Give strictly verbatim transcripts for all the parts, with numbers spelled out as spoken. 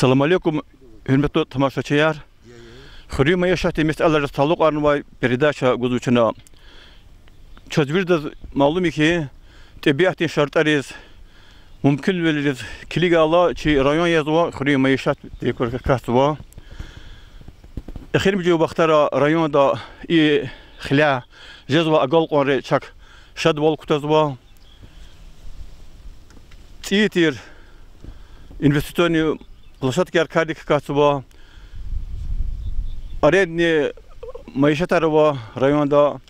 Салам алейкум, гьуьрметлу тамашачияр. Хуьруьн майишатдин месэлайриз талукьарнавай передача гузва чна. Чаз виридаз малум я хьи, тӀебиатдин шартӀариз, мумкинвилериз килигайла чи район язва хуьруьн майишатдин куьр катзава. Эхиримжи вахтара районда и хиле жезвай агалкьунри чак шадвал кутазва. ЦӀийи тир инвестиционный площадкаяр кардик катзава. Арендный майишатар ава районда.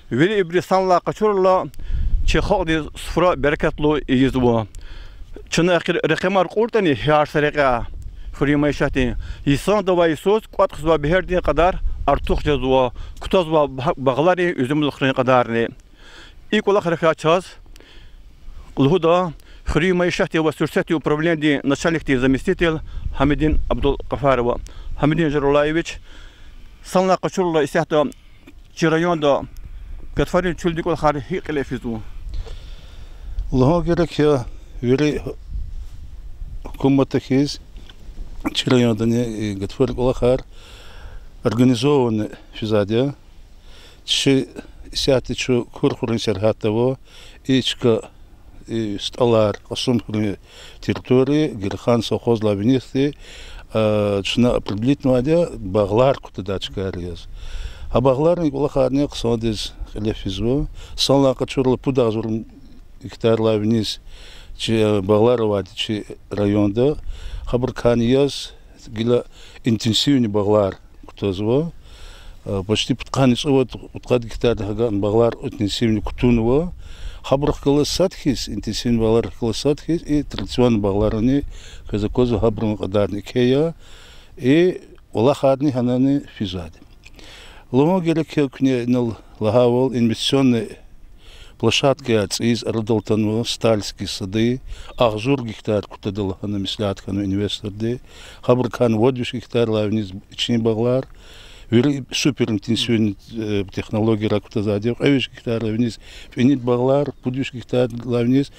Вири ибуру санлай къачурла, чи халкьдин суфра берекатлу ийизва. Чна эхир рекъемар кьуртӀани, гьар са рекьяй хуьруьн майишатдин, йисандавай йисуз кӀватӀ хуьзвай бегьердин кьадар артух жезва, кутазва ба-, багъларин, уьзуьмлухрин кьадарни. И кӀвалахрикай чаз лугьуда хуьруьн майишатдин ва суьрсетдин управленидин начальникдин заместитель Гьамидин Абдулгъафарова. Гьамидин Жарулаевич, санлай къачурла, исятда чи районда гатфарин чуьлдин кӀвалахар гьикӀ кьиле физва? Лугьун герек я, вири гьукуматда хьиз, чи райондани, э, гатфарин кӀвалахар организованно физвайди я. Чи исятда чун Курхуьруьн сергьятда ава, и чка, и СтӀалар, Кьасумхуьруьн территория, Герхан совхозлай винидихъди, а, чна определитьнавайди я багълар кутадай чкаяр яз. Гьа багъларин кӀвалахарни хъсандиз кьиле физва. Санлай къачурла пуд агъзур гектарлай виниз чи, э, багълар авайди чи районда. Гьабурукайни яз гила интенсивный багълар кутазва. Э, почти пудкъанни цӀувад, пудкъад гектардай агакьна багълар интенсивный кутунва. Гьабурухъ галаз сад хьиз, интенсивный багъларихъ галаз сад хьиз, и традиционный багъларни квез аквазва, гьабурун кьадарни еке я. И кӀвалахарни гьанани физвайди. Лугьун герек я, куьне инал лагьайвал, инвестиционный площадкаяр цӀийиз арадал атанва, Стальский сады, агъзур гектар кутада лагьана меслят хьанва инвесторди. Гьабурукайни вад виш гектарлай виниз ичин багълар, вири суперинтенсивный, э, технологияр кутазвайди, кьве виш гектарлай виниз пӀинид багълар, пуд виш гектарлай виниз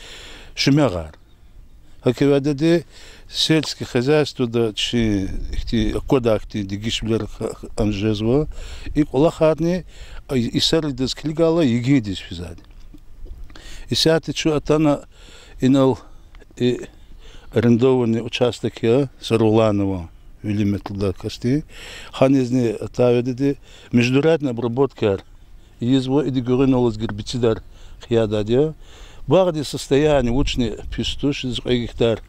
шуьмягъар. ГьакӀ хьайивди, сельский хозяйствода чи ихьтин аквадай хьтин дегишвилер х-, х-, ан жезва. И кӀвалахарни, а, йисаридаз килигайла, йигиндиз физвайди. Исятда чун атана инал, и арендованный участок я Саруланован, вилик метлудай касдин. Гьанизни атайвиди, междурядный обработкаяр ийизва, ида гуьгъуьналлаз гербицидар хъийидайди я. Багъдин состояние вучни пис туш, идаз кьве гектар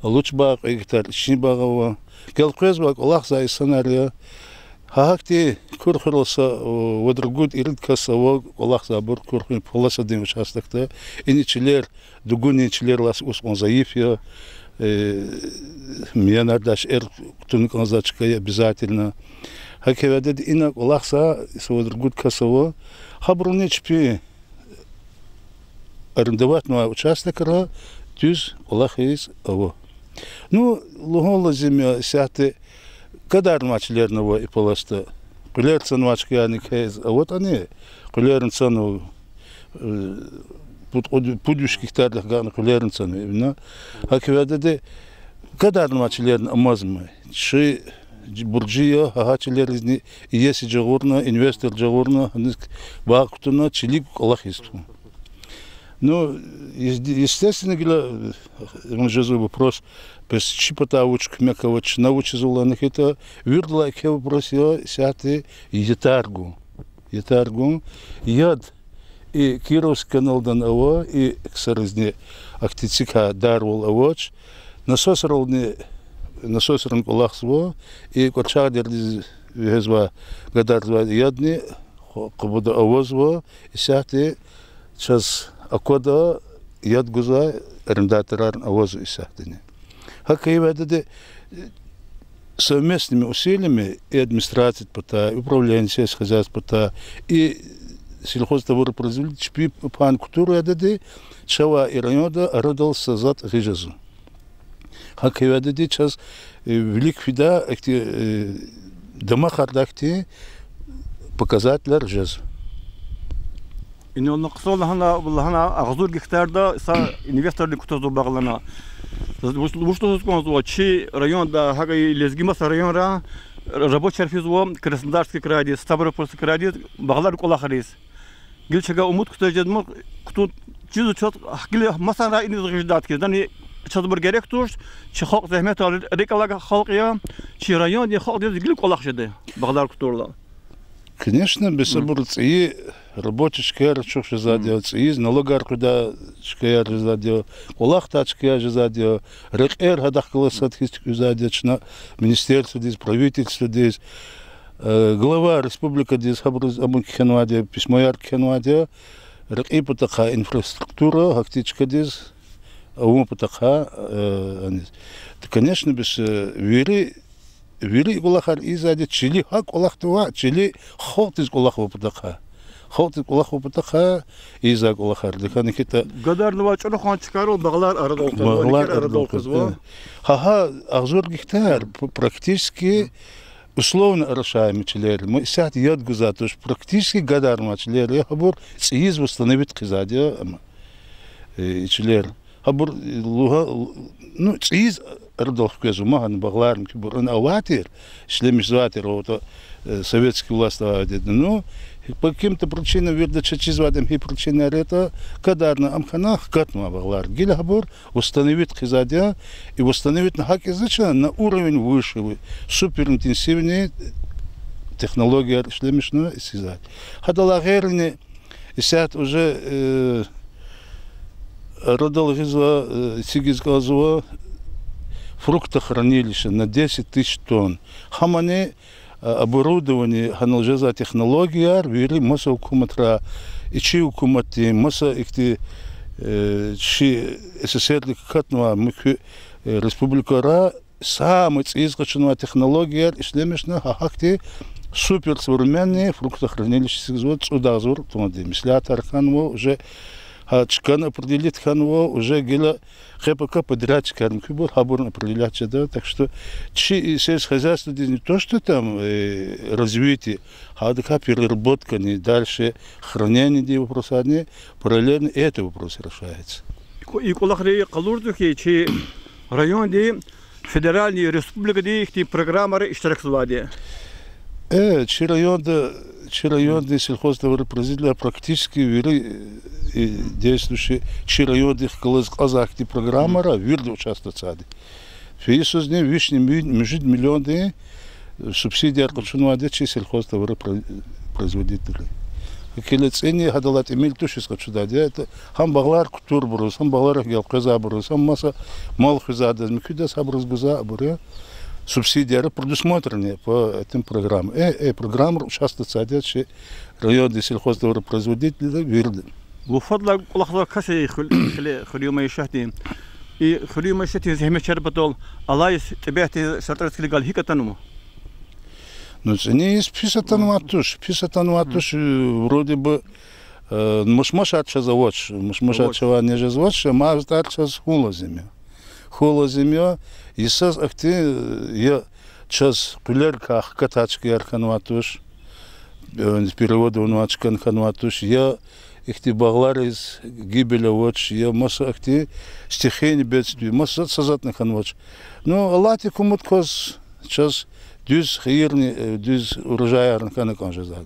алуч багъ, кьве гектар ичин багъ ава. Гелкъвезвай, кӀвалахзавай инсанар я. Гьа гьахьтин Курхуьрел са, о, вад-ругуд, ирид кас ава кӀвалахзавайбур Курхуьр полосадин участокда. Ина чилер, дугунин чилерилай ускьун зайиф я, э, миянардай шейэр кутуна кӀанзавай чка я обязательно. ГьакӀ хьайивди ина кӀвалахзавай са вад-ругуд кас ава. Гьабуруни чпи арендоватьнавай участокра дуьз кӀвалахиз ава. Ну, лугьун лазим я, исятда гадарнавай чилерни ава и полосада. Къуьлер цанвай чкаярни квез аватӀани, къуьлерни цанва, э, пуд, пуд, пуд виш гектардихъ агакьна къуьлерни цанва ина. ГьакӀ хьайивди гадарнавай чилерни амазма. Чи буржи я, гьа чилеризни иеси жагъурна, инвестор жагъурна, гьаниз багъ кутуна, чилик кӀвалахиз туна. Ну, ес-, естественно, гила, э, вун жезва вопрос, бес чи патай вуч куьмек авач, чна вучиз лагьана хьайитӀа, виридалай еке вопрос я исятда ятар гун. Ятар гун. Яд и Кировский каналдани ава, и ксаризни ахьтин цикай дарвал авач. Насосрални, насосрани кӀвалахзава, и кӀварчагъдиз вегьезвай, гадарзавай ядни къу-, къубада авазва, исятда чаз аквада, яд гузвай арендаторарни авазва исятдани. ГьакӀ хьайивди, совместными усилиями и администрациядин патай, управление сельского хозяйства патай, и сельхозтоваропроизводитель чпи пай кутурвайди, чавай и районда арадал са затӀ гъиз жезва. ГьакӀ хьайивди чаз, э, вилик фидай ахьтин, э, дамахардай ахьтин показателар жезва. Инал хъсан лагьана, лагьана агъзур гектарда са инвесторни кутазва багъ лагьана. Вуч, вуч лугьуз кӀанзава, чи районда, гьакӀ и лезги маса районра рабочияр физва Краснодарский крайдиз, Ставропольский крайдиз, багълар кӀвалахриз. Гила чавай умуд кутаз жезмай, кутун чизва чаз, гила масанрай иниз гъиз жедайди хьиз. Яни чаз абур герек туш, чи халкь зегьметдал рикӀ алай халкь я, чи райондин халкьдиз гила кӀвалах жеда, багълар кутурла. Конечно, бес абур цӀийи рабочий чкаяр ачух жезвайди я, цӀийиз налогар къведай чкаяр жезвайди я, кӀвалахдай чкаяр жезвайди я, рекьер гьадахъ галаз сад хьиз туькӀуьрзавайди я чна министерстводиз, правительстводиз, э, глава республикадиз, гьабуруз амун кхьенвайди я, письмояр кхьенвайди я, рекьин патахъай инфраструктура, гьахьтин чкадиз авун патахъай, э, аниз. Да, конечно, бес, э, вири, вири кӀвалахар ийизвайди я, чили гьакӀ кӀвалахда ваъ, чили халкьдиз кӀвалах авун патахъай. Халкьдиз кӀвалах авун патахъай ийизвай кӀвалахар я. Да хьана хьайитӀа гадарнавай чӀуру хъсан чкайрал багълар арадал къвезва, багълар рекьер арадал къвезва. Гьа, гьа агъзур гектар, п-, практически условно орошаемый чилер. Ма исятда яд гузвай туш, практически гадарнавай чилер я, гьабур цӀийиз восстановить хъийизвайди я, ам, э, и чилер. Гьабур, э, лугьа-, ну, цӀийиз арадал хквезва, ма гьана багълар муькуьбур ана авай тир, ишлемишзавай тир, вот, э, советский власть авайди я. Ну, по каким-то причинам вирида чаз чизвайди ам гьи причинаяр ятӀа, гадарна ам хьана хкатнавай багълар. Гила гьабур восстановить хъийизвайди я, и восстановитьна гьакӀ ийизвач на уровень выше, суперинтенсивный технологияр ишлемишна эцигзавайди. Гьадалай гъейри исятда уже, э, арадал гъизва, э, эцигиз кӀанзава фруктохранилище на десять тысяч тонн. Гьамани, э, оборудование, гьанал жезвай технологияр вири маса гьукуматра, и чи гьукуматдин, маса ихьтин, э, чи СССР-дик катнавай муькуь, э, республикайра самый цӀийиз къачунвай технологияр ишлемишна, гьа гьахьтин суперсовременный фруктохранилище эцигзава цӀуд агъзур тоннадин. Меслятар хьанва, уже гьа чкани определить хьанва, уже гила къе-пака подрядчикар муькуьбур, гьабурни определять жеда. Так что чи и сельскохозяйстводизни то, что там, э, развитие, гьадакай переработкани, дальше хранениедин вопросарни, параллельно это вопрос решается. И кӀвалахри къалурзава хьи, чи районди федеральный, республикадин ихьтин программара иштиракзавайди. Э, чи районда, чи райондин сельхозтоваропроизводитель практически вири, э, действующий, чи райондихъ галаз кьазвай ихьтин программара вирида участвовать ийизвайди. Фейи йисузни вишни ми-, муьжуьд миллиондин субсидияр къачунвайди я чи сельхозтоваропроизводителри. Гила цӀини гьадалай тӀимил тушиз къачудайди я. Гьам багълар кутурбуруз, гьам багъларихъ гелкъвезвайбуруз, гьам маса мал хуьзвайдаз, муькуьдаз, гьабуруз гузвайбур я. Субсидияр предусмотрены по этим программам. Э, э, программара участвовать ийизвайди я чи райондин сельхозтоваропроизводителри вирида. Вун фадлай кӀвалахзавай кас я хуьр-, хуьре-, хуьруьн майишатдин. И хуьруьн майишатдин зегьметчийрин патал алай тӀебиатдин шартӀариз килигайла гьикӀ атанва? Ну, цӀинин йис пис атанвай туш, пис атанвай туш, э, вроде бы, э, машмашар чаз авач, машмашар чавай нез жезвач, мавзтӀар чаз хьун лазим я. Хьун лазим я, йисаз ахьтин, э, я чаз къуьлерикай хкатай чкаяр хьанвай туш, э, перевод авунвай чка хьанвай туш, я ихьтин багълариз гибель авач, я маса ахьтин стихийный бедствие, маса са затӀни хьанвач. Ну, Аллагьди кумуд кваз чаз дуьз хийирни, э, дуьз урожаярни хьана кӀан жезва.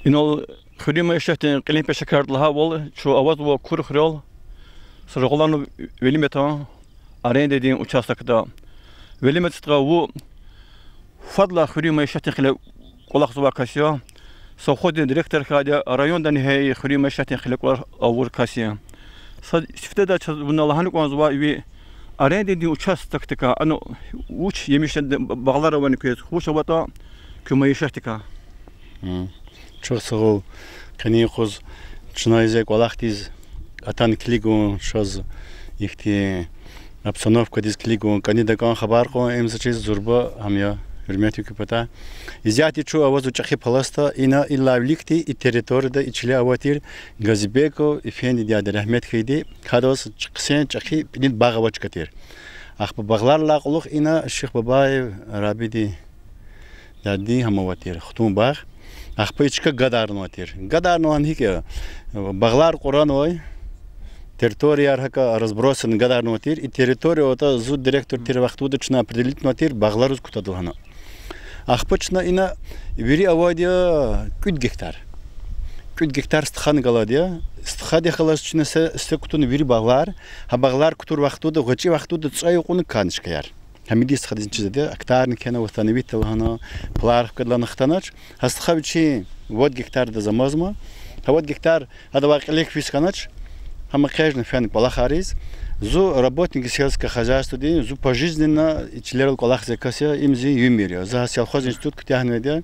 Инал хуьруьн майишатдин кьилин пешекардал лагьайвал, чун авазва Кур хуьрел, са Рагъуланов Велимета арендадин участокда. Велимет стха, вун фадлай хуьруьн майишатдин хиле кӀвалахзавай кас я, совхоздин директор хьайиди я, райондани гьа и хуьруьн майишатдин хиле кӀвалах авур кас я. Са сифтедай чаз вуна лагьана кӀанзава, ви арендадин участокдикай ана вуч емишдин багълар авани квез, вуч аватӀа куь майишатдикай? Чухсагъул, къенин юкъуз чна ийизвай кӀвалахдиз атана килигун, чаз ихьтин обстановкадиз килигун, кӀани такӀан хабар кьун, им са чиз зурба гьам я, гьуьрметлу куь патай. Исятда чун авазва чӀехи паласта, ина и лавлихьди, и территорияда, и чиле авай тир Газибеков Эфендидин, Аллагьди рагьмет хьуй, гьадаз хъсен чӀехи пӀинид багъ авай чка тир. Ахпа багъларилай кьулухъ ина Шихбабаев Рабиди дядин гьам авай тир, хтун багъ. Ахпа и чка гадарнавай тир. Гадарнавай гьикӀ я? Багълар кьуранвай, Территорияр гьакӀа разбросанный гадарнава тир. И территория, ватӀа, зун директор тир вахтунда чна определитьнава тир багълариз кутада лагьана. Ахпа чна ина вири авайди я кӀуьд гектар. КӀуьд гектар стхани галайди я. Стхадихъ галаз чна са, са кутуна вири багълар. Гьа багълар кутур вахтунда, гъвечӀи вахтунда цӀай кьуна кӀан чкаяр. Гьамидин стхадизни чизвайди я, актарни кхьена, восстановить лагьана, плар хкадлана хтанач. Гьа стха вичин вад гектардиз амазма. Гьа вад гектар гьадавай кьилик физ хьанач. Гьам экъечӀна фена кӀвалахариз. Зун работник сельского хозяйстводин, зун пожизненно и чилерал кӀвалахзавай кас я, им зи уьмуьр я. За гьа сельхоз институт куьтягьнавайди я.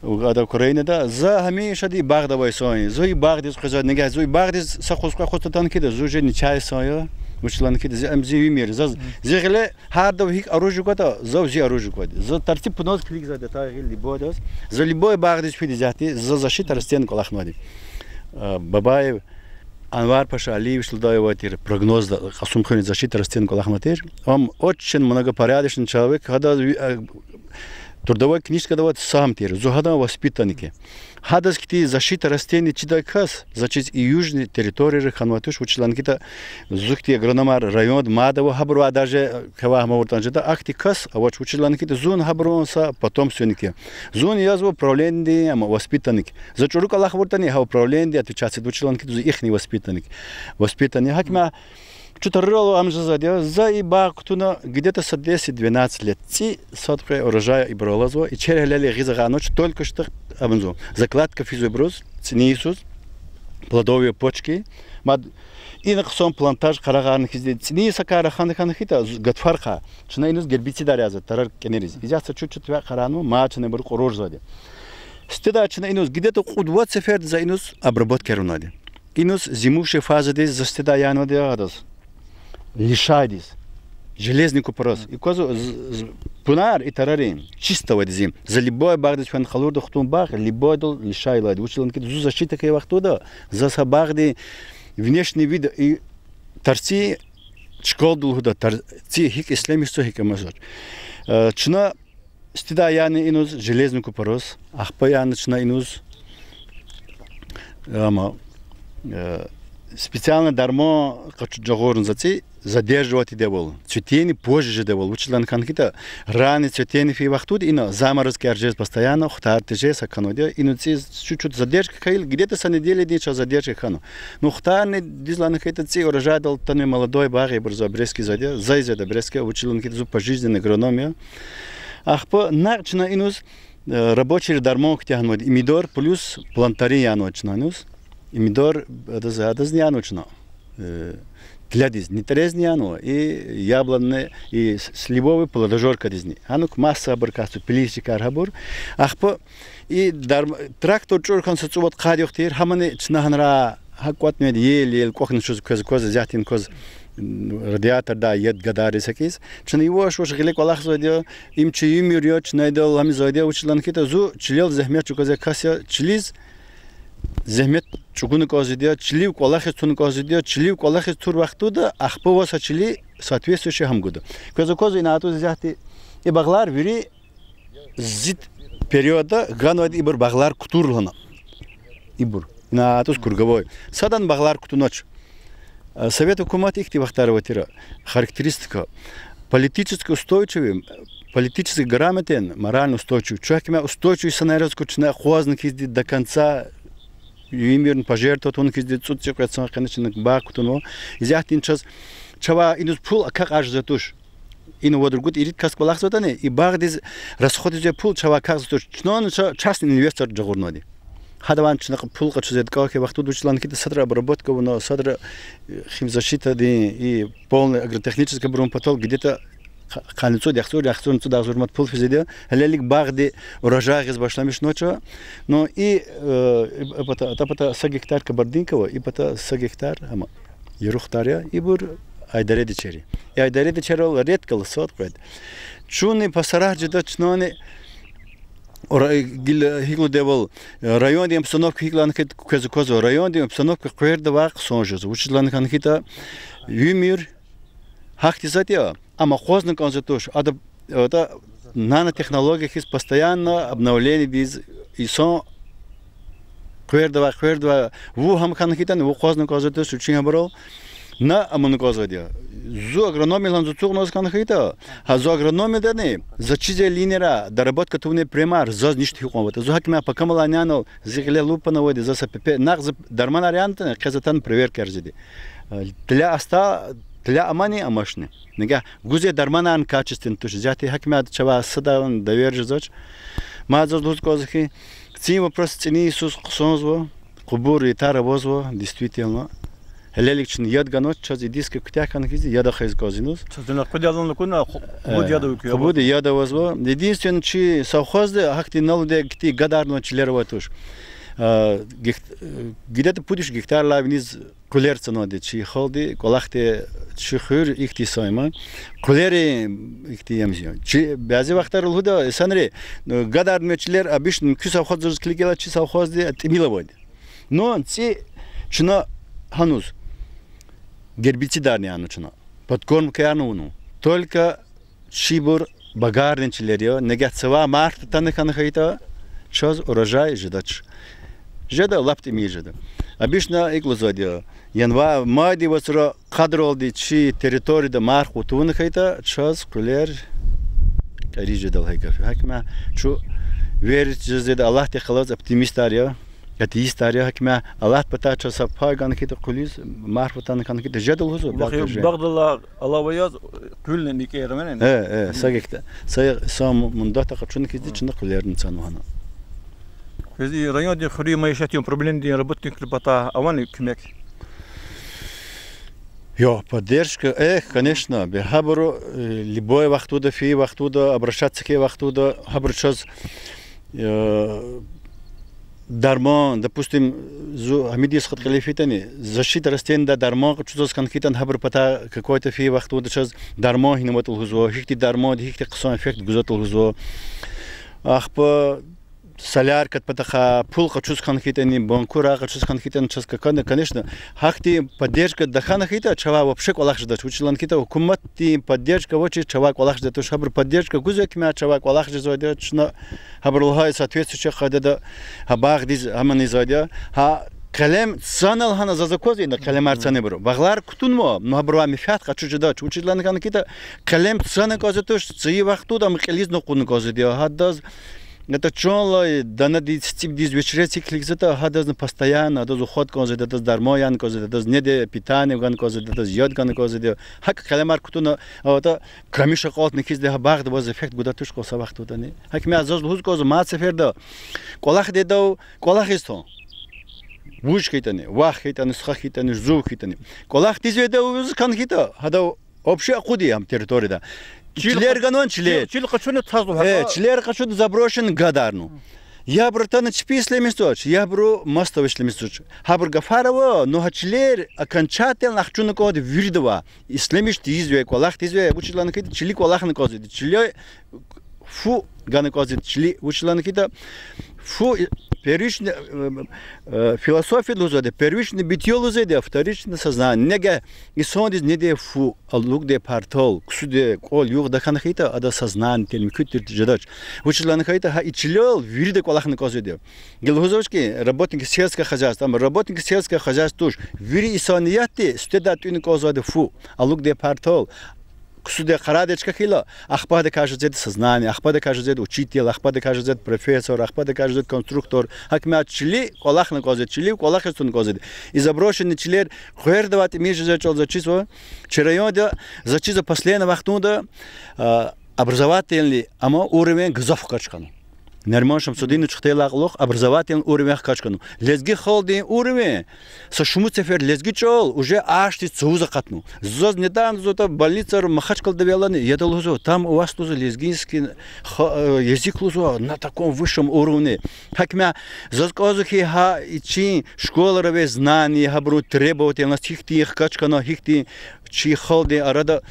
Ада Украинада, за гьамишади и багъда авай инсан я. Зун и багъдиз къвезвайди я. Зун и багъдиз са къуз кьве къуз татана хьайитӀа, зун жи ничай инсан я. Вучиз лагьана хьайитӀа, зи, ам зи уьмуьр я. Заз, зи гъиле гьарда гьикӀ оружие кватӀа, зав зи оружие квайди. За тарци пуназ килигзавайди я, та гъил либойдаз. За либой багъдиз фидиз ягъди, за защита растений кӀвалахнавайди. А, Бабаев Анвар-Паша Алиевич лугьудай авай тир прогнозда, Кьасумхуьрин защита растений кӀвалахнавай тир. Ам очень многопорядочный человек, гьада, а, трудовой книжкада авайди сам тир, зун гьадан воспитанник я. Гьадаз хьтин защита растений чидай кас, заз чиз, и южный территорияра хьанвай туш, вучиз лагьана хьайитӀа, зун хьтин агрономар районда мад ава, гьабурувай даже квевай гьам авуртӀани жеда, ахьтин кас авач, вучиз лагьана хьайитӀа, зун гьабурун са потомственник я. Зун язва управленидин, ам воспитанник. За чӀуру кӀвалах авуртӀани, гьа управленидин отвечать ийида, вучиз лагьана хьайитӀа, зун ихьтин воспитанник. Воспитанник. Гьаким я, чун тарарал ам жезвайди я, за и багъ кутуна где-то са десять-двенадцать лет. ЦӀи сад кьве урожай ибуру алазва, ичер гьелелиг гъиз агъанач, только что ам жезва. Закладка физва ибуруз, цӀинин йисуз, плодовые почки. Мад ина хъсан плантаж къарагъарна хьизди, цӀинин са кар рахана хьана хьайитӀа, з-, гатфарихъай. Чна инуз гербицидар язва тарар кӀаниз. Изяц са чуть-чуть ве къарагъарнава, мад чна ибур кьурурзавайди. Сифтедай чна инуз где-то кьуд-вад сеферда за инуз обработка авунвайди. Инуз зимующая фазадиз за сифтедай янавайди я гьадаз. Лишайдиз. Железный купорос. И кваз з-, з-, пунар и тарарин чист авайди зим. За либой багъдиз фена къалурда хтун багъ, либойдал лишай алайди. Вучиз лагьана хьайитӀа, зун защита хьайи вахтунда, заз гьа багъдин внешний вид и тарци чкалди лугьуда, тарци гьикӀ ислемишзава, гьикӀ амазва. Э, чна сифтедай яна инуз железный купорос, ахпа яна чна инуз, ама, э, специальный дарман къачу жагъурна за цӀи, задерживать ийидайвал, цветение позже жедайвал, вучиз лагьана хьайитӀа, раннее цветение фейи вахтунда ина заморозкияр жез постоянно, хутар тежез, гьакӀ хьанвайди я, ина цӀи чуть-чуть задержка хьайила, где-то са неделядин чаз задержка хьана. Ну, хутарни, дуьз лагьана хьайитӀа, цӀи урожайдал атанвай молодой багъ я, ибур за обрезки ийизвайди я, за ийизвайди обрезки, вучиз лагьана хьайитӀа, зун пожизненный агроном я. Ахпа накь чна инуз, э, рабочийри дарман куьтягьнавайди, имидор плюс плантарин янавай чна инуз. Имидор, адаз, адазни янава чна, э, тилядиз, нитрезни янава, и яблонный, и с-, сливовый плодожоркадизни. Гьанук масса абур касу, пилищикар гьабур. Ахпа и дарм-, трактор чӀур хьана са цӀувад-къад югъ тир, гьамани чна гьанра гьакӀ кӀватӀнавайди, ел-ел кӀвахьна чуз квез, квез, зятин квез, м, радиатордай яд гадариз гьакӀиз. Чна яваш-яваш гъиле кӀвалахзавайди я, им чи уьмуьр я, чна идал гьамизвайди я, вучиз лагьана хьайитӀа, зун чилел зегьмет чӀугвазвай кас я, чилиз зегьмет чӀугуна кӀанзавайди я, чилив кӀвалахиз туна кӀанзавайди я, чилив кӀвалахиз тур вахтунда, ахпа ваз гьа чили соответствующий гьам гуда. Квез аквазва, ина атӀуз исятда и багълар вири зи периодда ганвайди, ибур багълар кутур лагьана. Ибур. Ина атӀуз круговой. Садан багълар кутунач. Э, совет гьукумат ихьтин вахтар авай тир, характеристика. Политически устойчивый, политически грамотен, морально устойчивый. Чу гьакӀ устойчивый инсанар яз куьчна акъвазна хьизди до конца, уьмуьрни пожертвовать авуна хьизди, цӀуд цӀикьвед сан къене чна багъ кутунва. Исятда чаз, чавай иниз пул акахьзавай туш. Ина вад-ругуд ирид кас кӀвалахзаватӀани, и багъдиз расходзавай пул чавай акахьзавай туш. Чна ча-, частный инвестор жагъурнавайди. Гьадавай чна пул къачузвайди кӀан хьайи вахтунда, вучиз лагьана хьайитӀа, садра обработка авуна, садра, э, химзащитадин и полный агротехнический оборудование, потом где-то къ-, къанни цӀуд, яхцӀур, яхцӀурни цӀуд агъзур мад пул физвайди я. Гьелелиг багъди урожай гъиз башламишнавач. Ну и, э, и пата, та пата са гектар кабардинка ава, и пата са гектар, ама, яру хтар я, ибур айдаредичер я. И айдаредичерал редко ала сад-къад. Чунни пасарах жеда, чнани ора-, гила гьикӀ лугьудайвал, райондин обстановка гьикӀ лагьана хьайитӀа, квез аквазва, райондин обстановка къвердавай хъсан жезва. Вучиз лагьана хьайитӀа, уьмуьр гьахьтин затӀ я, ам акъвазна кӀанзавай туш, ада, ада нанотехнология хьиз постоянно обновлениедиз инсан Хъвердавай, хъвердавай, ву гьам хьана хьайитӀани, ву акъвазна кӀанзавайди туш вичин гьабурал. На амуна кӀанзавайди я. Зун агрономиялан зун ацукьнаваз хьана хьайитӀа, гьа зун агрономиядани, заз чизвай линияр, доработка тавунвай примар, заз ништа гьикьван аватӀа. Зун гьакиман пакамалай нянал зи гъиле лупанавайди, заз са пепе, накь за дарманар янатӀани, къе за атана проверкаяр жеди. Э, тля аста, тля амани, амашни. Нагагь гузвай дарманарни качественный туш. Зяти гьакиман чавай садаван доверие жезвач. Мад заз лугьуз кӀанзава хьи, цин вопрос цӀини йисуз хъсанзава, къубур ятар авазва, действительно. Гьелелиг чна яд ганвач, чаз эдиз куьтягь хьана хьиз яд ахъайиз кӀанзава инуз. Чаз ина къуьдалун лукӀуна, къу-, къубуд яд авук я. Къубуд яд авазва. Единственное, чи совхозда гьахьтин налуди гити гадарнавай чилер авай туш. А, гихт-, э, где-то пуд виш гектарлай виниз къуьлер цанвайди чи халкьди, кӀвалахди, чи хуьр ихьтин сан я ман. Къуьлери ихьтин ям я. Чи бязи вахтара лугьуда инсанри, э, гадарнавай чилер обычно куь совхоздиз килигайла чи совхозди тӀимил авайди. Ну, цӀи чна гьаниз гербицидни яна чна, подкормкаярни авуна. Только чибур багарин чилер я, нагагь цавай марф атана хьана хьайитӀа, чаз урожай жедач. Жеда, лап тӀимил жеда. Обычно икӀ лугьузвайди я, январь, майдин вацра къадралди чи территорияда марф къуй тавуна хьайитӀа, чаз къуьлер кьери жедайла гьа гаф я. Гьакиман чун верить жезвайди Аллагьдихъ галаз оптимистар я, атеистар я, гьакиман Аллагьдин патай чаз са пай гана хьайитӀа къуьлуьз, марф атана хьана хьайитӀа жеда лугьузва, бакъ жеда. Багъдалай алава яз къуьлни никӀер ман. Э, э, са гектар, са са мун-, мундатда къачуна хьиз чна къуьлерни цанва гьана. Квез и райондин хуьруьн майишатдин управленидин работникрин патай авани куьмек? Йо, поддержка, эх, конечно, бе гьабуру, э, любой вахтунда, фейи вахтунда, обращаться хьайи вахтунда, гьабуру чаз, э, дарман, допустим, зун Гьамидиз хат кьиле фейитӀани, защита растенийдай дарман къачузваз хьана хьайитӀани, гьабурун патай какой-то фейи вахтунда чаз дарман гьинаватӀа лугьузва, гьихьтин дарманди гьихьтин хъсан эффект гузватӀа лугьузва. Ахпа соляркадин патахъай пул къачуз хьана хьайитӀани, банкурай къачуз хьана хьайитӀани, чаз какана, конечно, гьахьтин поддержка тахьана хьайитӀа, чавай вообще кӀвалах жедач. Вучиз лагьайтӀа гьукуматдин поддержка авачиз чавай кӀвалах жедай туш. Гьабуру поддержка гузвай кимя чавай кӀвалах жезвайди я, чна гьабуру лагьай соответствующий къайдада гьа багъдиз гьамани ийизвайди я. Гьа къелем цана лагьана заз аквазва, ина къелемар цанвайбуру. Багълар кутунва, ну гьабурувай менфят къачуз жедач. Вучиз лагьана хьайитӀа, къелем цана кӀанзавайди туш, цӀийи вахтунда ам кьилизни акъудна кӀанзавайди я. Гьадаз, это чунлай данадиз, цицӀибдиз вечреци килигзаватӀа, гьадазни постоянно, адаз уход кӀанзавайди, адаз дарман яна кӀанзавайди, адаз неда питание гана кӀанзавайди, адаз яд гана кӀанзавайди. ГьакӀ къелемар кутуна, аватӀа, камиш акьалтна хьиз, гьа багъда аваз эффект гудай туш кьван са вахтундани. Гьакиман заз лугьуз кӀанзава мад сеферда: кӀвалах ийидайвал кӀвалах ийиз тун. Вуж хьайитӀани, вах хьайитӀани, стха хьайитӀани, жув хьайитӀани. КӀвалах тийизвайдав ийиз хьана хьайитӀа, гьадав вообще акъуд я гьам территорияда. Чилер ганвани чилер. Чил къачуна тазва гьа. Э, чилер къачуна заброшенный гадарна. Ябур атана чпи ишлемишзавач, ябуру маса ишлемишзавач. Гьабур гафар ава, ну гьа чилер окончательно ахчуна кӀанда виридавай. Ишлемиш тийизвай, кӀвалах тийизвай, вучиз лагьана хьайитӀа чили кӀвалахна кӀанзавайди, чили фу гана кӀанзавайди, чили, вучиз лагьана хьайитӀа фу, первичный, э, э, философия лугьузвайди, первичный бытие лугьузвайди, а вторичный сознание. Нега инсандиз недай фу, алукӀдай партал, ксудай кӀвал-югъ тахьана хьайитӀа, адаз сознание тир, муькуьд тир жедач. Вучиз лагьана хьайитӀа гьа и чилел вирида кӀвалахна кӀанзавайди. Гила лугьузвач хьи, работники сельского хозяйства, амма работники сельского хозяйства туш, вири инсаниятди сифтедай тӀуьна кӀанзавайди фу, алукӀдай партал, ксудай къарагъдай чка хьайила, ахпа адакай жезвайди сознание, ахпа адакай жезвайди учитель, ахпа адакай жезвайди профессор, ахпа адакай жезвайди конструктор. Гьакиман чили кӀвалахна кӀанзавайди, чили кӀвалахиз туна кӀанзавайди. И заброшенный чилер къвердавай тӀимил жезвай чӀал заз чизва, чи районда, заз чизва последний вахтунда, а, образовательный ама уровень гзаф хкаж хьана. Нарман Шамсудинович хтайдалай кьулухъ образовательный уровень хкаж хьана. Лезги халкьдин уровень, са шумуд сефер лезги чӀал уже ашдиз цавуз акъатна. Заз недавно заз ата больницайра Махачкъалада вегьена, яда лугьузва, там у вас лугьузва лезгинский ха-, э, язык лугьузва на таком высшем уровне. Гьакиман заз кӀанзава хьи, гьа и чи школайра авай знание, гьабурун требовательность гьихьтин хкаж хьана, гьихьтин чи халкьдин арада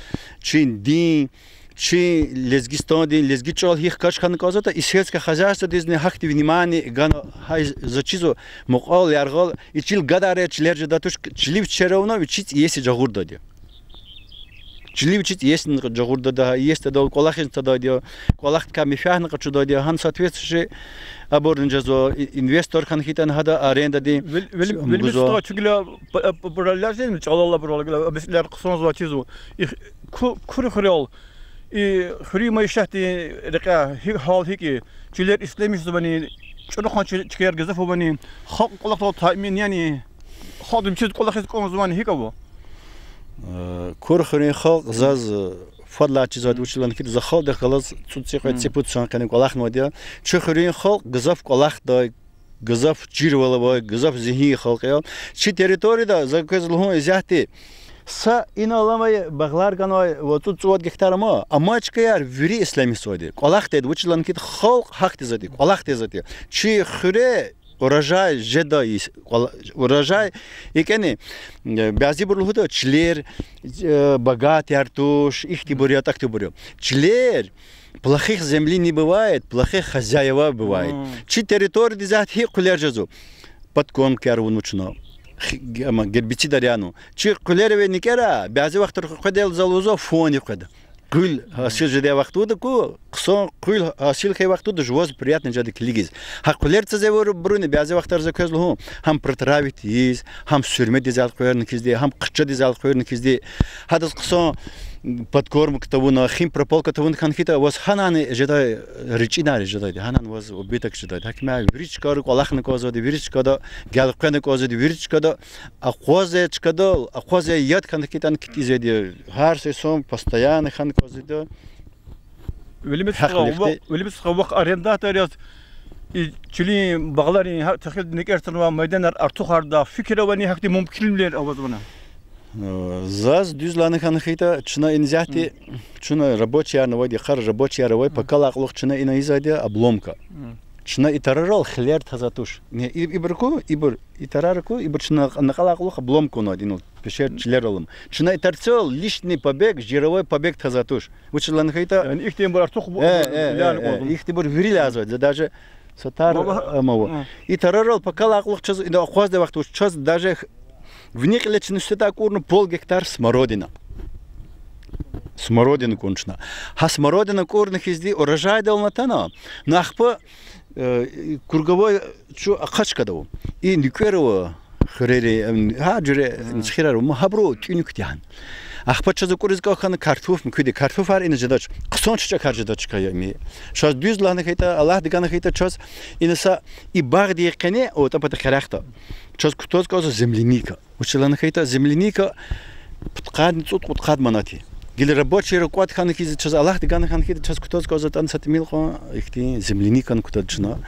чи дин, чи Лезгистандин лезги чӀал гьихьтин хкаж хьана кӀанзаватӀа, и сельское хозяйстводизни гьахьтин внимание гана, гьа и заз чизва мукьвал-яргъал, и чил гадарай чилер жедай туш, чили вичера авуна, вичи цӀийи йисуз жагъурдайди я. Чили вичиз иесни жагъурдада, иесдадал кӀвалахиз тадайди я, кӀвалахдикай менфятни къачудайди я, гьана соответствующий абурни жезва, и-, инвестор хьана хьайитӀани гьада арендадин Вели-, вели-, м, Велимир гузва. Стха, чугила п-, п-, пураллажин чӀалал абурал гила месэлаяр хъсанзавай чизва. И х-, ку-, Кур хуьрел, и хуьруьн майишатдин рекьяй гьи-, гьал гьикӀ я? Чилер ишлемишзавани, чӀуру хьана чи-, чкаяр гзаф авани, халкь кӀвалахдал таъмин яни, халкьди вичиз кӀвалахиз кӀанзавани, гьикӀ ава? Э, Кур хуьруьн халкь заз, э, фадлай чизвайди вуч лагьана хьайитӀа, за халкьдихъ галаз цӀуд-цӀикьвед-цӀипуд сан къене кӀвалахнавайди я. Чи хуьруьн халкь гзаф кӀвалахдай, гзаф чирвал авай, гзаф зегьин халкь я. Чи территорияда, за квез лугьун, исятда са инал аламай багълар ганвай ва цӀуд-цӀувад гектар ама, амай чкаяр вири ишлемишзавайди. КӀвалахдайди, вучиз лагьана хьайитӀа, халкь гьахьтинзавайди, кӀвалахдайзавайди. Чи хуьре урожай жедай, урожай, икӀени, э, бязибуру лугьуда, чилер, э, богатыйяр туш, ихьтинбур я, тахьтинбур я. Чилер, плохих земли не бывает, плохих хозяева бывает. Чи территориядиз гьакӀ гьикӀ хъуьлер жезва? Подкормкаяр авунва чна. Хи-, ама гербицидар янва. Чи хъуьлер авай никӀера, бязи вахтара къведа, зал лугьузва, фони къведа. Къуьл гьасил жедай вахт тавуда ку, хъсан къуьл гьасил хьайи вахт тавуда жуваз приятно жеда килигиз. Гьа къуьлер цазевайбуруни бязи вахтара за квез лугьун, гьам протравить ийиз, гьам суьрмедиз элкъуьрна хьизди, гьам хъчадиз элкъуьрна хьизди. Гьадаз хъсан подкормка тавуна, химпрополка тавуна хьана хьайитӀа, ваз гьанани жедай, ричӀинар жедайди, гьанани ваз убыток жедайди. Гьакмя вири чкайра кӀвалахна кӀанзавайди, вири чкада гелкъвена кӀанзавайди, вири чкада акъвазай чкадал, акъвазай яд хьана хьайитӀани китӀизвайди. Гьар са инсан постоянно хьана кӀанзавайди. Велимир стха, ва-, Велимир стха, вахъ арендатор яз и чилин багъларин гьа техил никӀер атанвай майданар артухардай фикир авани, гьахьтин мумкинвилер авазвани? Э, заз дуьз лагьана хьана хьайитӀа, чна ина исятда, чна рабочияр авайди, йикъара рабочияр авай, пакалай кьулухъ чна ина ийизвайди обломка. Чна и тарарал хилер таза туш. Не, и-, ибур ку, ибур, и тарар ку, ибур чна накьалай кьулухъ обломка авунвайди, ну, пешер чилерал ам. Чна и тарцел лишний побег, жировой побег таза туш. Вучиз лагьана хьайитӀа, яни ихьтинбур артух бу-, э, э, э, ихьтинбур вири лязва, за даже са тар, э, ама ава. И тарарал пакалай кьулухъ чаз, ина акъваздай вахт туш, чаз даже х-, вини кьиле чна сифте акӀурна пол гектар смородина. Смородина кӀурна чна. Гьа смородина кӀурна хьизди урожайдални атана, ну ахпа, э, круговой чу ахъа чкада ава. И нуькӀвер ава, хуьрери, гьар жуьре нуькӀвер ава, гьабуру тӀуьнуьк тегьан. Ахпа чаз акӀуриз кӀан хьана картуф муькуьди, картуфар ина жедач. Хъсан чӀучӀакар жедач чка я им. Чаз дуьз лагьана хьайитӀа, Аллагьди гана хьайитӀа, чаз ина са и багъдин къене, о, тӀа пата къерехда, чаз кутаз кӀанзава земляника. Вучиз лагьана хьайитӀа, земляника пудкъадни цӀуд-кьудкъад манат я. Гила рабочийри кӀватӀ хьана хьиз, чаз Аллагьди гана хьана хьайитӀа, чаз кутаз кӀанзава тӀан са тӀимил кьван ихьтин земляникани кутада чна.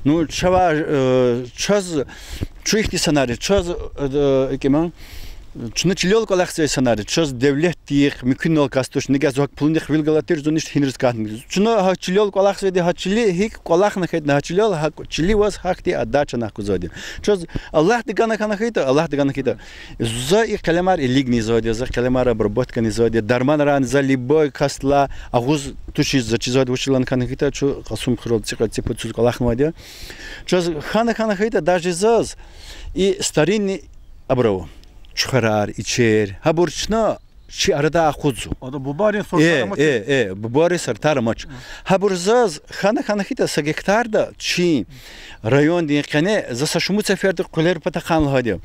Ну, чавай, э, чаз, чун ихьтин санар я, чаз, э, икӀ я ман, чна чилел кӀвалахзавай санар я, чаз девлетдихъ муькуьнал кас туш, ни гьакӀ зун гьакӀ пулунихъ вил галатир, зун ишт гьинриз катна. Чна гьа чилел кӀвалахзавайди, гьа чили гьикӀ кӀвалахна хьайитӀани, гьа чилел, гьа чили ваз гьахьтин отдача гузвайди. Чаз Аллагьди гана хьана хьайитӀа, Аллагьди гана хьайитӀа. За и къелемар илигни ийизвайди я, за къелемар обработкани ийизвайди я, дарманарни за любой касдилай агъуз тушиз за чизвайди, вучиз лагьана хьана хьайитӀа, чун Кьасумхуьрел цӀикьвед-цӀипуд йисуз кӀвалахнавайди я. Чаз хьана хьана хьайитӀа, даже заз и старинный абур ава, чухверар, ичер, гьабур чна чи арадай акъудзава. Ада бубайрин сорт, э, амач, э, э, бубайрин сортар амач. Гьабур заз хьана хьана хьайитӀа са гектарда чи райондин къене за са шумуд сеферда къуьлер патахъай лагьайди я.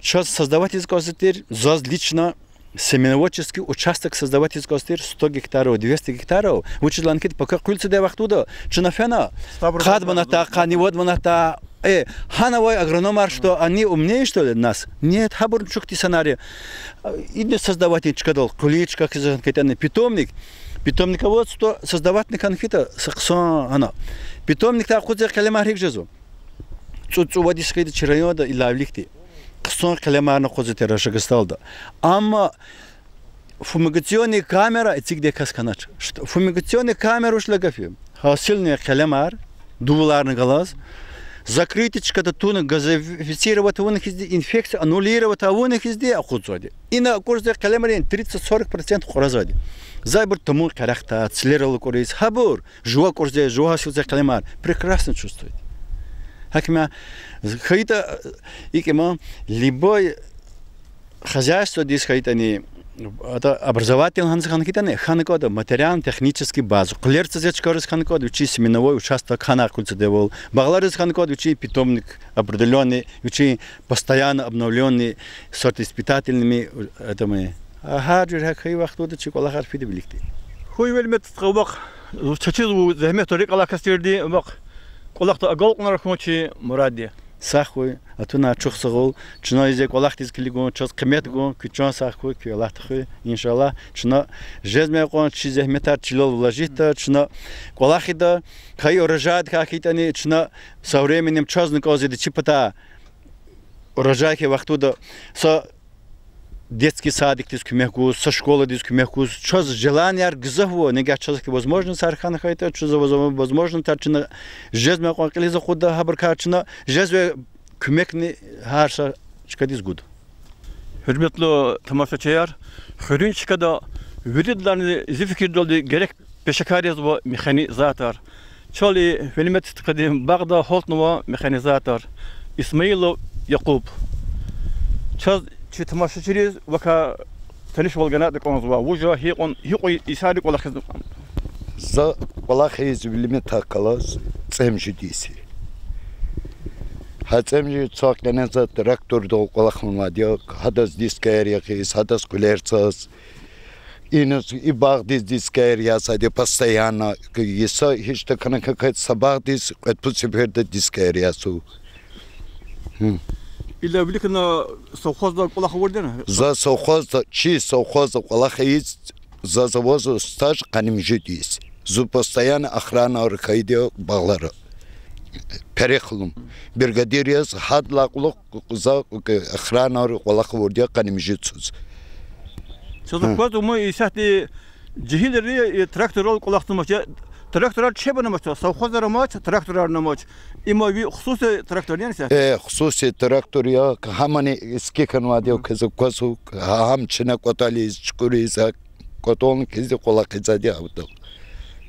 Чаз создавать ийиз кӀанзавай тир, заз лично семеноводческий участок создавать ийиз кӀанзавай тир сто гектаров, двести гектаров, вучиз лагьана хьайитӀа, пака къуьл цадай вахтунда чна фена, къад манатдай, къанни вад манатдай, э, гьана авай агрономар, что они умнее, что ли, нас? Нет, гьабурни чухь хьтин санар я. Идни создавать ийин чкадал, къуьлуьн чка хьиз хьана хьайитӀани питомник, питомниководство создавать хьана хьайитӀа, са хъсан гьана. Питомникдай акъудзавай къелемар гьикӀ жезва? ЦӀуд-цӀувад йис хьайиди чи районда и лавлихди. Хъсан къелемарни акъудзавай тир Рашагасталда. Амма фумигационный камера эцигдай кас хьанач. Фумигационный камера вуч лагьай гаф я? Гьасилнавай къелемар, дувуларни галаз, закрытый чкада туна, газифицировать авуна хьизди, инфекция аннулировать авуна хьизди акъудзавайди. Ина акӀурзавай къелемарин тридцать-сорок процент кьуразвайди. За ибур тамун къерехда, цилерал акӀуриз, гьабур жува акӀурзавай, жува гьасилзавай къелемар прекрасно чувствует. Гьакмя хьайитӀа, икӀ я ман, любой хозяйстводиз хьайитӀани, Ада образовательный гьаниз хьана хьайитӀани, хьана кӀанда материально-технический база. Къуьлерза чкайриз хьана кӀанда вичин семеновой участок, хьанай къуьлцадевал. Багълариз хьана кӀанда вичин питомник, определённый, вичин постоянно обновлённый сортоиспытательными, э, этими. А гьар жуьре гьахьай вахтунда чи кӀвалахар фида виликди. Хьуй, Велимет стха, вахъ, чаз чизва зегьмет рикӀ алай кас тирди, вахъ, кӀвалахда агалкьунар хьун чи мурад я. Сагъ хьуй, атуна чухсагъул, чна ийизвай кӀвалахдиз килигун, чаз къимет гун, куь чан сагъ хьуй, куь Аллагь тахуй, иншаллагь. Чна жезмай кьван чи зегьметар чилел вложитьда, чна кӀвалахда, кай урожайдикай хьайитӀани, чна со временем чазни кӀанзавайди чи патай урожай хьайи вахтунда са детский садикдиз куьмек гуз, са школадиз куьмек гуз, чаз желанияр гзаф ава, нагагь чаз хьи возможностьар хьана хьайитӀа, чаз воз-, возможностьар чна жезмай кьван кьилиз акъудда, гьабурукай чна жезвай куьмекни гьар са чкадиз гуда. Гьуьрметлу тамашачияр, хуьруьн чкада виридалайни зи фикирдалди герек пешекар язва механизатор. Чал и Велимет стхадин багъда гьалтнава механизатор Исмаилов Якъуб. Чаз чи тамашачийриз вакай танишвал ганайтӀа кӀанзава. Вуж я, гьикьван, гьикьван йисарин кӀвалахзава? За кӀвалах ийиз Велиметакай галаз цӀемуьжуьд йис я. Гьа цӀемуьжуьд йисакьяна за трактордал кӀвалахнавайди я, гьадаз дискаяр ягъиз, гьадаз къуьлер цаз. Иниз, и багъдиз дискаяр язавайди я постоянно, йиса гьич тахьана кӀанда, са багъдиз кьвед-пуд сеферда дискаяр язава. Гьи. Ида виликна совхозда кӀвалах авурди яни? За совхозда, чи совхозда кӀвалах ийиз, заз авазва стаж къанни муьжуьд йис. Зун постоянно охранайра хьайиди я багълара. Перехлун. Бригадир яз гьадалай кьулухъ за охранайра кӀвалах авурди я къанни муьжуьд йисуз. Чаз аквазва, ман исятда жегьилри и тракторрал кӀвалахзамач, тракторар чеб амач, совхозар амач, тракторар амач. Има ви хсуси трактор яни исятда? Э, хсуси трактор я, гьамани иски хьанвайди я, квез аквазва, гьа-, гьам чна кӀватӀализ, чукӀуриз, а кӀватӀални кьилиз кӀвалахзавайди я гьадал.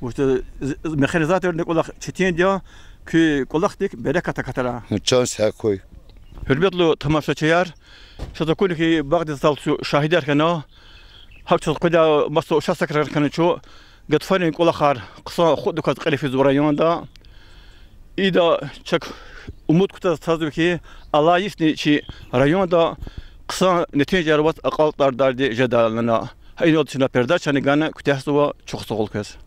Вучиз, механизатордин кӀвалах четинди я, куь кӀвалахдик берекат акатара. Чан сагъ хьуй. Гьуьрметлу тамашачияр, чаз акуна хьи, багъдиз тал чун шагьидар хьана, гьакӀ чаз къведай маса участокрар хьана чун, гатфарин кӀвалахар хъсан хутӀдай кваз кьиле физва районда. Ида чак умуд кутаз тазва хьи, алай йисни чи районда хъсан нетижаяр аваз акьалтӀардарди жеда лагьана. Гьа инал чна передачани гана куьтягьзава, чухсагъул квез.